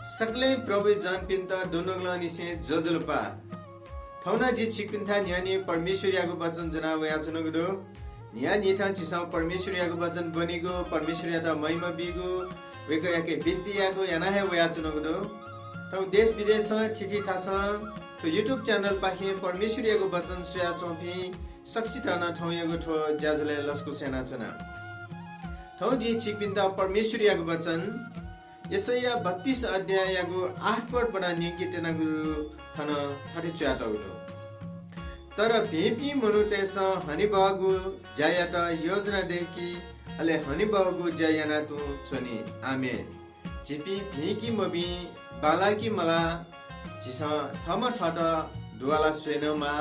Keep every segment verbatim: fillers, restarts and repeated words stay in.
सकलें प्रभुइ जनपिन्त दुनुगलंनिसें ज्वजलपा। थौं नं जि छिकपिन्थाय् न्ह्यःने परमेश्वरयागु वचन ज्वना वयाच्वनागु दु। न्हियान्हिथं झीसं परमेश्वरयागु वचन ब्वनेगु, परमेश्वरयात महिमा बीगु, वय्कःयाके बिन्ति यायेगु याना हे वयाच्वनागु दु। थौं देश विदेशं, थीथी थासं थ्व YouTube channel पाखें परमेश्वरयागु वचन स्वयाच्वंपिं सकसितं नं थौंयागु थ्व ज्याझ्वलय् लसकुस यानाच्वना। थौं जिं छिकपिन्त परमेश्वरयागु वचन यशैया बत्तीस अध्याययागु आठ पद ब्वनाः न्यंके त्यनागु दु। थन थथे च्वयातःगु दु, तर भिंपिं मनूतय्सं हनेबहःगु ज्यायात योजना दय्की, अले हनेबहःगु ज्या याना तुं च्वनी। आमेन। झीपिं भिं कि मभिं, बांलाः कि मलाः, झीसं थःम्हं थःत दुवाला स्वये नं माः।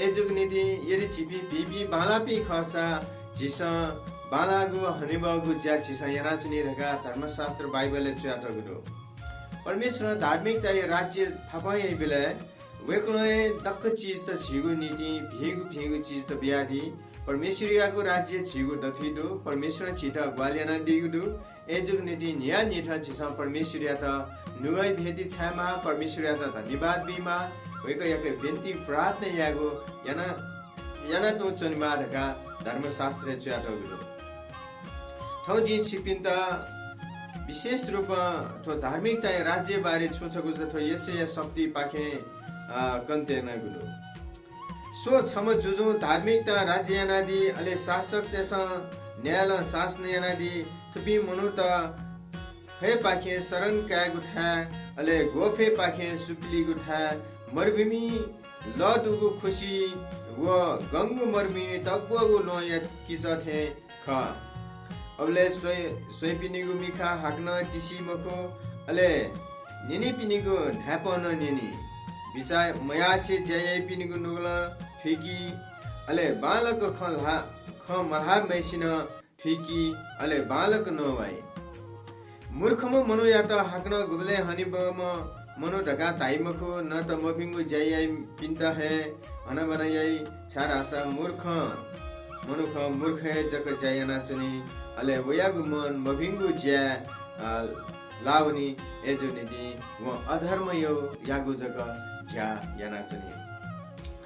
अय्जूगु निंतिं यदि झीपिं भिंपिं बांलाःपिं खःसा, झीसं बांलाःगु हनेबहःगु ज्या झीसं यानाच्वनी धकाः धर्मशास्त्र बाइबलय् च्वयातःगु दु। परमेश्वरं धार्मिकताया राज्य थापं याइबलय् वय्कलं हे दक्व चिजत झीगु निंतिं भिंगु भिंगु चिजत बियादी। परमेश्वरयागु राज्य झीगु दथुइ दु। परमेश्वरं झीत ग्वाहालि यानादीगु दु। अय्जूगु निंतिं न्हियान्हिथं झीसं परमेश्वरयात नुगः भेटी छायेमाः, परमेश्वरयात धन्यवाद बीमाः, वय्कःयाके बिन्ति प्रार्थना यायेगु याना, याना तुं च्वनेमाः धकाः धर्मशास्त्रय् च्वयातःगु दु। थौं जिं छिकपिन्त विशेष रूपं थ्व धार्मिकताया राज्य बारे छुं छकू थ्व यशैया सफुतिपाखें, अ, कने त्यनागु दु। स्व, छम्ह जुजुं धार्मिकतां राज्य यानादी, अले शासकतय्सं न्यायलं शासन यानादी। थुपिं मनूत फय्पाखें शरण कायेगु थाय्, अले ग्वःफय्पाखें सुपिलिगु थाय्, मरुभूमिइ लः दुगु खुसि व गंगु मरुभूमिइ तग्वःगु ल्वहंया किचः थें खः। अबलय् स्वइ-, स्वइपिनिगु मिखा हाकनं तिसी मखु, अले न्यनीपिनिगु न्हाय्पं नं न्यनी। बिचाः मयासें ज्या याइपिनिगु नुगलं थुइकी, अले बांलाक खँ ल्हा-, खँ मल्हाःम्हय्सिनं थुइकी, अले बांलाक नवाइ। मूर्खम्ह मनूयात हाकनं गुबलें हनेबहःम्ह मनू धकाः धाइ मखु, न त मभिंगु ज्या याइपिन्त हे हनाबना याइ, छाय्धाःसा मूर्खं, मनुखं मूर्ख हे जक ज्या यानाच्वनी, अले वयागु मन मभिंगु ज्याय्, अ, लावनी। अय्जूगु निंतिं वं अधर्मयागु जक ज्या यानाच्वनी।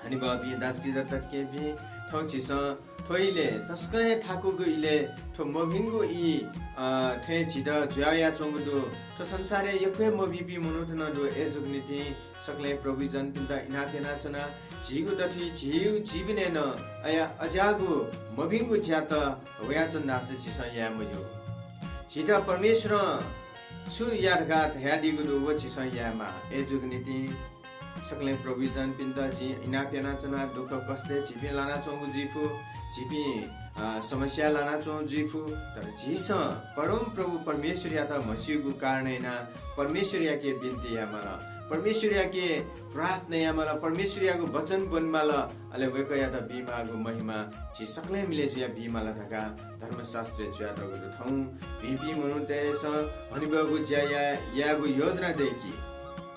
हनेबहःपिं दाजुकिजा तताकेहेँपिं, थौं झीसं थ्व इलय्, तसकं हे थाकुगु इलय् थ्व मभिंगु ई, अ, थें झीत जुया वयाच्वंगु दु। थ्व संसारय् यक्व हे मभिंपिं मनूत नं दु। अय्जूगु निंतिं सकलें प्रभुइ जनपिन्त इनाप यानाच्वना। झीगु दथुइ झीगु जीवनय् नं अज्याःगु मभिंगु ज्यात वयाच्वन धाःसा झीसं याये मज्यू। झीत परमेश्वरं छु या धकाः धयादीगु दु, व झीसं यायेमाः। अय्जूगु निंतिं सकलें प्रभुइ जनपिन्त जिं इनाप यानाच्वना। दुःख कष्टय् झीपिं लानाच्वंगु जुइफु, झीपिं, अ, समस्याय् लानाच्वंगु जुइफु, तर झीसं परमप्रभु परमेश्वरयात म्हस्यूगु कारणं यानाः परमेश्वरयाके बिन्ति यायेमाल, परमेश्वरयाके प्रार्थना यायेमाल, परमेश्वरयागु वचन ब्वनेमाल, अले वय्कःयात बीमाःगु महिमा झी सकलें मिलय् जुयाः बीमाल धकाः धर्मशास्त्रय् च्वयातःगु दु। थौं भिंपिं मनूतय्सं हनेबहःगु ज्या या-, यायेगु योजना दय्की।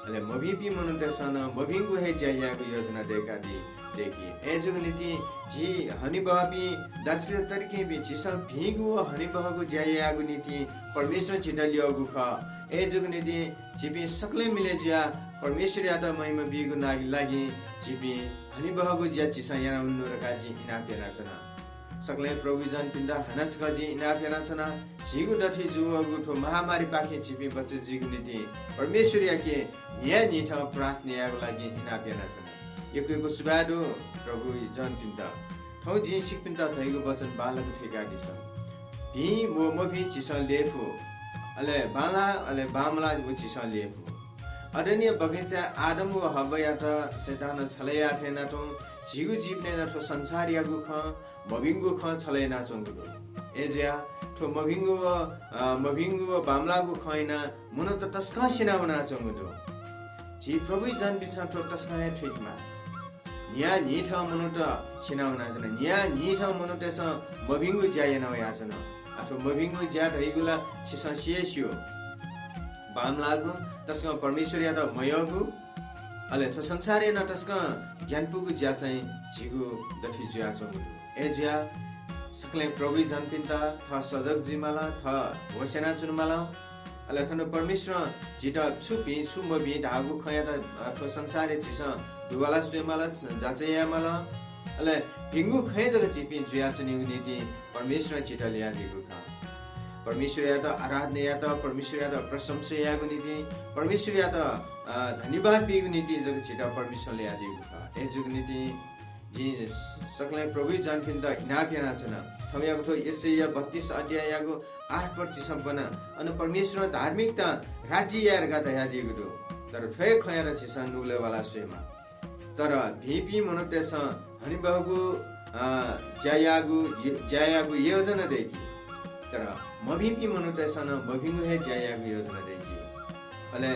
अले मभिंपिं मनूतय्सं नं मभिंगु हे ज्या यायेगु योजना दय्कादी, दय्की। अय्जूगु निंतिं झी हनेबहःपिं दाजुकिजा तताकेहेँपिं, झीसं भिंगु व हनेबहःगु ज्या यायेगु निंतिं परमेश्वरं झीत ल्यःगु खः। अय्जूगु निंतिं झीपिं सकलें मिलय् जुयाः परमेश्वरयात महिमा बीगु ना-, लागि झीपिं हनेबहःगु ज्या झीसं यानावनेनु धकाः जिं इनाप यानाच्वना। सकलें प्रभुइ जनपिन्त हानं छकः जिं इनाप यानाच्वना। झीगु दथुइ जूवःगु थ्व महामारीपाखें झीपिं बचय् जुइगु निंतिं परमेश्वरयाके न्हियान्हिथं प्रार्थना यायेगु लागि इनाप यानाच्वना। यक्व यक्व सुभाय् दु प्रभुइ जनपिन्त। थौं जिं छिकपिन्त धइगु वचन बांलाक थुइकादिसँ। भिं व मभिं झीसं ल्ययेफु, अले बांलाः अले बांमलाः व झीसं ल्ययेफु। अदनया बगैँचाय् आदम व हव्वायात शैतानं छलय् याः थें याना तुं झीगु जीवनय् नं थ्व संसारयागु खँ, मभिंगु खँ छलय् यानाच्वंगु दु। अय्जुयाः थ्व मभिंगु व, अ, मभिंगु व बांमलाःगु खँ यानाः मनूत तसकं सिनावनाच्वंगु दु। झी प्रभुइ जनपिन्सं थ्व तसकं हे थुइकेमाः। न्हियान्हिथं मनूत सिनावनाच्वन। न्हियान्हिथं मनूतय्सं मभिंगु ज्या याना वयाच्वन। आः थ्व मभिंगु ज्या धइगु ला छिसं सि हे स्यू। बांमलाःगु, तसकं परमेश्वरयात मयःगु, अले थ्व संसारय् नं तसकं ग्यानापुगु ज्या चाहिँ झीगु दथुइ जुयाच्वंगु दु। अय्जुयाः सकलें प्रभुइ जनपिन्त थः सजग जुइमाल, थः होश यानाच्वनेमाल। अले थन परमेश्वरं झीत छु भिं, छु मभिं धाःगु खँयात, अ, थ्व संसारय् झीसं दुवाला स्वयेमाल, जाँचय् यायेमाल। अले भिंगु खँय् जक झीपिं जुयाच्वनेगु निंतिं परमेश्वरं झीत ल्ययादीगु खः। परमेश्वरयात आराधना यायेत, परमेश्वरयात प्रशंसा यायेगु निंतिं, परमेश्वरयात, अ, धन्यवाद बीगु निंतिं जक झीत परमेश्वरं ल्ययादीगु खः। अय्‌जूगु निंतिं जिं स-, सकलें प्रभुइ जनपिन्त इनाप यानाच्वना। थौंयागु थ्व यशैया बत्तीस अध्याययागु आठ पद झीसं ब्वना। अन परमेश्वरं धार्मिकतां राज्य याये धकाः धयादीगु दु। तर थ्व हे खँयात झीसं नुगलय् वाला स्वयेमाः। तर भिंपिं मनूतय्‌सं हनेबहःगु, अ, ज्या याःगु, ज्या याःगु योजना दय्‌की। तर मभिंपिं मनूतय्‌सं नं मभिंगु हे ज्या याःगु योजना दय्‌की। अले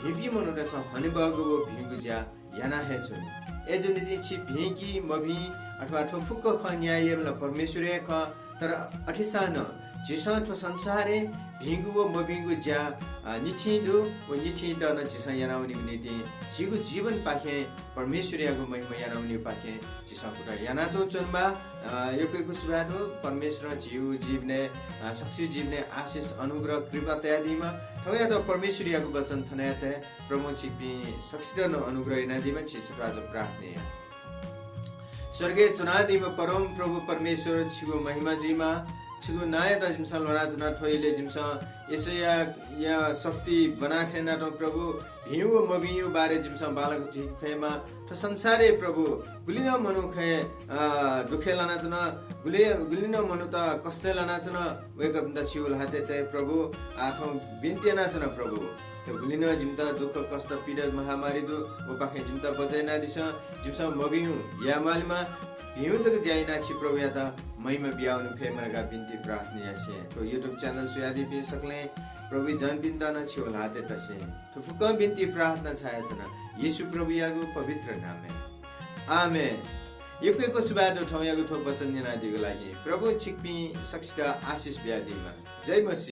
भिंपिं मनूतय्‌सं हनेबहःगु व भिंगु ज्या याना हे च्वनी। अय्‌जूगु निंतिं छि भिं कि मभिं अथवा थ्व फुक्क खँ न्याय याइम्ह ला परमेश्वर हे खः। तर अथेसां नं झीसं थ्व संसारय् भिंगु व मभिंगु ज्या, अ, निथी दु। व निथीत नं झीसं यानावनीगु निंतिं झीगु जीवनपाखें परमेश्वरयागु महिमा यानावनीगुपाखें झीसं कुतः यानातुं च्वनेमाः। अ, यक्व यक्व सुभाय् दु। परमेश्वरं झीगु जीवनय्, अ, सकसिया जीवनय् आशिष, अनुग्रह, कृपा तयादीमा। थौंयात परमेश्वरयागु वचन थनय् तये। प्रभुं छिकपिं सकसित नं अनुग्रह यानादीमा। झी छत्वाःचा प्रार्थना याये। स्वर्गय् च्वनादीम्ह परमप्रभु परमेश्वर, छिगु महिमा जुइमा। छिगु नांयात जिमिसं ल्हानाच्वना। थ्व इलय् जिमिसं यशैयाया सफुती ब्वना थें यानातुं प्रभु, भिं व मभिंया बारे जिमिसं बांलाक थुइके फयेमा। थ्व संसारय् प्रभु, गुलि नं मनू खँय्, अ, दुःखय् लानाच्वन, गुलि, गुलि नं मनूत कष्टय् लानाच्वन, वय्‌कःपिन्त छिगु ल्हातय् तये प्रभु। आः थौं बिन्ति यानाच्वना प्रभु। थ्व गुलि नं जिमित दुःख, कष्ट, पीडा, महामारी दु, वपाखें जिमित बचय् यानादिसँ। जिमिसं मभिंगु याये म्वालेमा, भिंगु जक ज्या यानाः छि प्रभुयात महिमा बियावने फयेमा धकाः बिन्ति प्रार्थना यासें थ्व YouTube channel स्वयादीपिं सकलें प्रभुइ जनपिन्त नं छिगु ल्हातय् तसें थ्व फुक्कं बिन्ति प्रार्थना छायाच्वना येशू प्रभुयागु पवित्र नामय्। आमेन। यक्व यक्व सुभाय् दु थौंयागु थ्व वचन न्यनादीगु लागि। प्रभुं छिकपिं सकसित आशिष बियादीमा। जय मसीह।